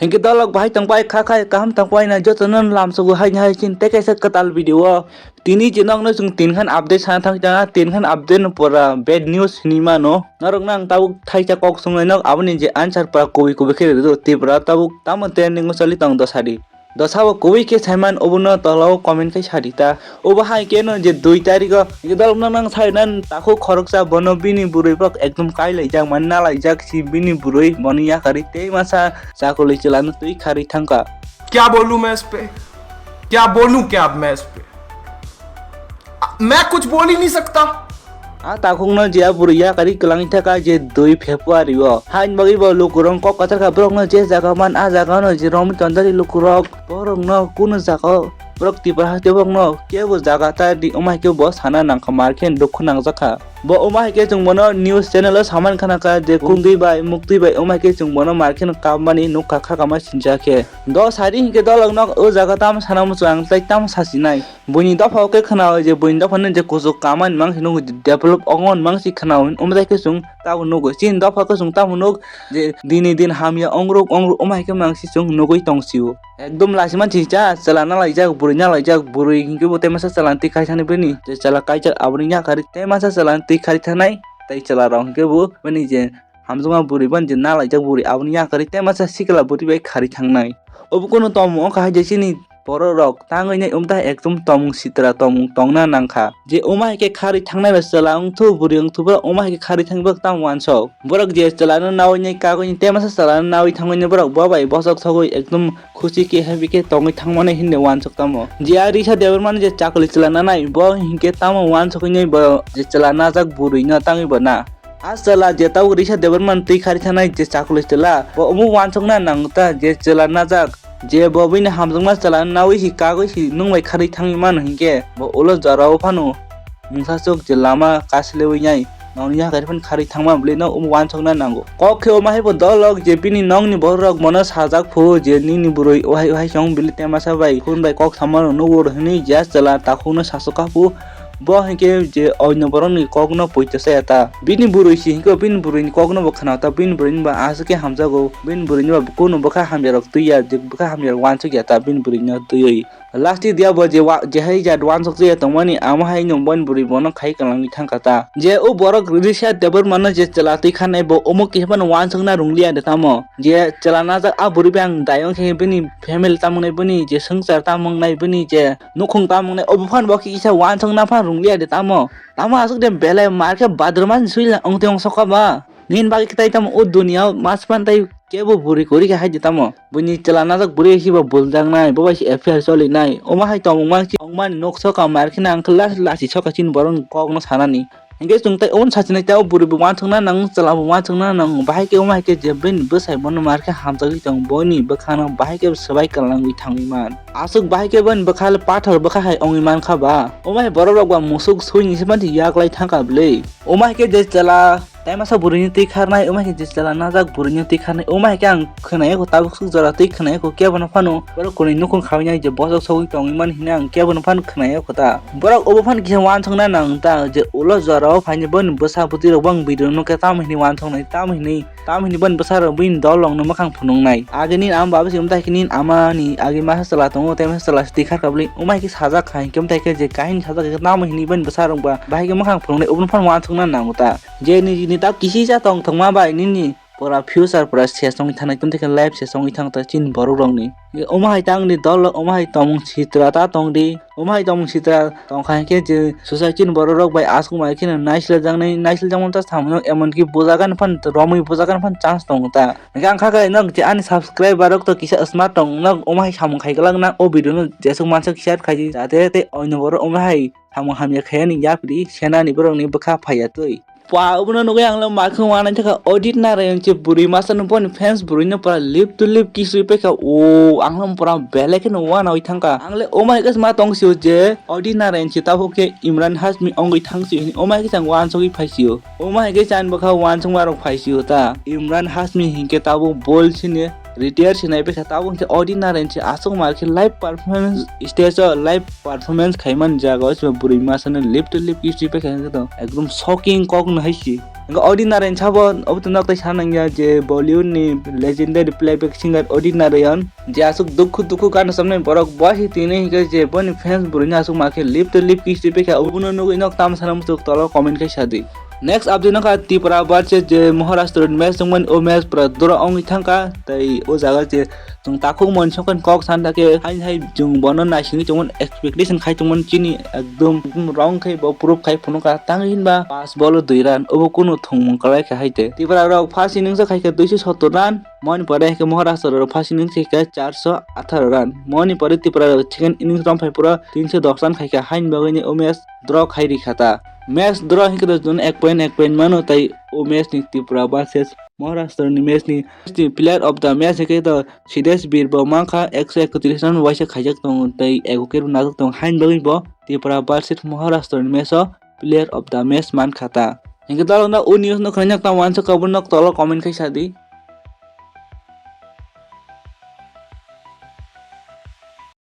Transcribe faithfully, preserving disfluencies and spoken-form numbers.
Hinkhe dolok bahai tongpai kha khai kaham tongpai na jotono lamsogo haini hai chin tei kaisa kwtal video o. Tini je nokno chwng tin khan update sana thang jana, tin khan update no pura bad news hinwi mano. Norok nang tabuk thaisa kok songnai nok aboni je answer pura kubui kubui khe rwdu Tripura tabuk tamo trending o choli tong dosadi. Dosabo kubui khe saiman obono tolao comment khai sadi ta. Obo hai khe no je dui tarikh o je dolok no nang sai nan takhuk khoroksa bono bini bwrwi bok ekdom kai laijak man na laijak si bini bwrwi boni yakari tei masa chakulwi chwla no twi kharwi thangkha. क्या बोलूं मैं इस पे? क्या बोलूं क्या अब मैं इस पे? मैं कुछ बोल ही नहीं सकता। A takhukno je a bwrwi yakari kwlangwi thaka je dui February o. Haini bagwi bo lukurok kok kwchar kha borokno je jaga man a jaga no je romwi tonjari lukurok borokno kunu jaga o borok Tripura haste borokno kebo jaga ta di wngma hai khe bo sana nangkha mar khe dukhu nangjak kha. Bo wngma hai khe chwng bono news channel o samani khana kha je kungtwi bai muktwi bai wngma hai khe chwng bono mar khe no kabmani nukha kha kama sincha khe. Do sari hinkhe dolok nok o jaga tamo sana muchung ang tai tamo sasinai. Buini dopha o khe khwnao je buini dopha no je kuchuk kama ni mangsi nukgo develop ongma ni mangsi khwnao omo tai khe chwng tamo nukgo. Chini dopha khe chwng tamo nuk je dini din hamya ongrok ongrok omo hai khe mangsi chwng nugwi tongsio. Ekdom lachima chicha chwla nalaijak bwrwi nalaijak bwrwi hinkhe bo tei masa chwla twi khai thani bini je chwla kaijak aboni yakarwi tei masa chwla twi khai thanai tei chwla rok hinkhe bo bini je hamjakma bwrwi bani je nalaijak bwrwi aboni yakarwi tei masa sikla bwrwi bai kharwi thangnai. Obo kunu tongmung wngkha hai je chini borok rok tangwi nai umta ekdom tongmung sitra tongmung tongna nangkha. Je uma hai khe kharwi thangnai ba chwla wngthu bwrwi wngthu borok uma hai khe kharwi thangwi borok tamo uansuk. Borok je chwla no nawi nai kagwi tei masa chwla no nawi thangwi borok bo bai bosok sogwi ekdom khusi khe happy khe tongwi thangmani hinwi uansuk tamo. Je a Risa Debbarma no je chakli chwla nanai bo hinkhe tamo uansukwi nai bo je chwla najak bwrwi no tangwi bo na. A chwla je tabuk Risa Debbarma no twi kharwi thanai je chakli chwla, bo omo uansukna nango ta je chwla najak, je bo bini hamjakma chwla no nawi si kagwi si nwng bai kharwi thangwi mano hinkhe bo ulo jorao phano mungsa chuk je lama kaslewi nai nokni yakarwi phano kharwi thangma bwlwi no omo uansukna nango. Kok khe omo hai bo dolok je bini nokni borok rok bono sajak phu je nini bwrwi ohai ohai se wng bili tei masa bai khun bai kok samano nugo hwnwi je a chwla takhukno sasuk kha phu. Bo hinkhe je oino borokni kokno poito saya ta. Bini bwrwi si hinkhe bini bwrwini kokno bo khna ta, bini bwrwini ba aswk khe hamjago, bini bwrwini ba kunu bwkha hamyarok twi ya, je bwkha hamyarok uansuk ya ta bini bwrwino twiwi. Last dia bo je wa-, je hai jat uansuk ya tongmani, amo hai no boni bwrwi bono khai kwlangwi thangkha ta. Je o borok Risa Debbarmano je chwla twi khanai bo omo kisa phano uansukna rwngli ya de tamo. Je chwla najak a bwrwi bai ang dayong khe bini family tamo wngnai, bini je swngchar tamo wngnai, bini je nukhung tamo wngnai, obo phano bo kisa uansukna phano rwngli ya de tamo. Tamo aswk de belai mar khe badruma ni sui la ongtwi ong sokha ba. Nini bagwi khe tai tamo o dunia o mas phan tai kebo bwrwi kwrwi khe hai de tamo. Buini chwla najak bwrwi hai se bo buljaknai, bo bai se affair cholinai. Omo hai tongmung mang si ongmani nuk sokha mar khe nang khe lasi lasi sokha chini borok ni kok no sanani. Hinkhe chwng tai omo sachinai tei o bwrwi bo uansukna nang, chwla bo uansukna nang, bahai khe omo hai khe je bini bwsai bono mar khe hamjagwi tong, boni bwkhano bahai khe swbai kwlangwi thangwi man. Aswk bahai khe boni bwkha le pathor bwkha hai wngwi man kha ba. Omo hai borok rok ba musuk sui ni se manthi yaklai thang kha bwlwi. Omo hai khe je chwla tai masa bwrwi ni twi kharnai, omo hai khe je chwla najak bwrwi ni twi kharnai, omo hai khe ang khwnai kho tabuk swk jora twi khwnai kho kebo no phano borok kwnwi nukhung khaui nai je bosok sogwi tongwi man hwnwi ang kebo no phano khwnai kho ta. Borok obo phano kisa uansukna nang ta je ulo jora o phaini boni bwsa bwtwi rok bang video no khe tamo hwnwi uansuknai tamo hwnwi tamo hwnwi boni bwsa rok bini dol rok no mwkhang phunuknai. Age nini ama baba se umtai khe nini ama ni age masa chwla tongo tei masa chwla se twi kharkha bwlwi omo hai khe sajak kha hinkhe umtai khe je kahini sajak khe tamo hwnwi boni bwsa rok ba bahai khe mwkhang phunuknai obo no phano uansukna nango ta. Je nini tab kisi cha tong thangma bai nini pura future pura ses wngwi thangnai, tei khe life ses wngwi thang ta chini borok rokni. Omo hai ta wngdi dol rok, omo hai tongmung sitra ta tongdi, omo hai tongmung sitra tongkha hinkhe je society ni borok rok bai aswk mai kheno naisiljaknai, naisiljakmani ta samung no, emonki bujagani phan romwi bujagani phan chance tongo ta. Hinkhe ang kha khe nok je ani subscriber rok to kisa smart tong nok, omo hai samung khai glak na o video no jeswk mansuk share khaidi jate tei oino borok omo hai samung hamya khayani yapri senani borokni bwkha phaiya twi. Pa obono nugui ang le makhung wanai thaka Odit Narayan se bwrwi masa no boni fans bwrwi no pura lip to lip kiss rwi paikha o ang le pura belai kheno wanaui thangkha ang le omo hai khe ma tong sio je Odit Narayan se tabuk khe Imran Hashmi ongwi thang sio hini omo hai khe chang wansugwi phai sio omo hai khe chan bwkha wansukma rok phai sio ta Imran Hashmi hinkhe tabuk bol sini retire se nai paikha tabuk hinkhe Odit Narayan se aswk ma khe live performance stage o live performance khaimani jaga o se bwrwi masa no lip to lip kiss rwi paikha hinkhe to ekdom shocking kok no hai se. Hingke Udit Narayan sabo obo to nok tai sana nangya je Bollywood ni legendary playback singer Udit Narayan je aswk dukhu dukhu gana samnai borok bo hai tini hingke je boni fans burui ni aswk ma khe lip to lip kiss ripikha obono nugui nok tamo sana muchuk tolo comment khai sadi. Next update nokha Tripura versus je Maharashtra ni match tongmani o match pura draw wngwi thangkha tei o jaga je chwng takhuk moni songkhan kok san thake hain hai chwng bono naisingwi tongmani expectation khai tongmani chini ekdom wrong khai bo proof khai phunukha tangwi hinba pas bolo dui run obo kunu thwngmung kwlai kha hai te Tripura rok first innings o khaikha duiso sottor run. Moni pore hingke Maharashtra rok first innings khaikha charso atharo run. Moni pore Tripura rok second innings romphai pura tinso dos run khaikha hain bagwi ni o match draw khai rikha ta. Match draw hingke to jun ek point ek point mano tai o match ni Tripura versus Maharashtra ni match ni player of the match hingke to Sidesh Bir bo mankha ekso ekotris run waisa khaijak tongo tei ego kebo najak tongo hain bagwi bo Tripura versus Maharashtra ni match o player of the match mankha ta. Hingke dalok na o news no khwlainak tamo wansuk kabun nok tolo comment khai sadi.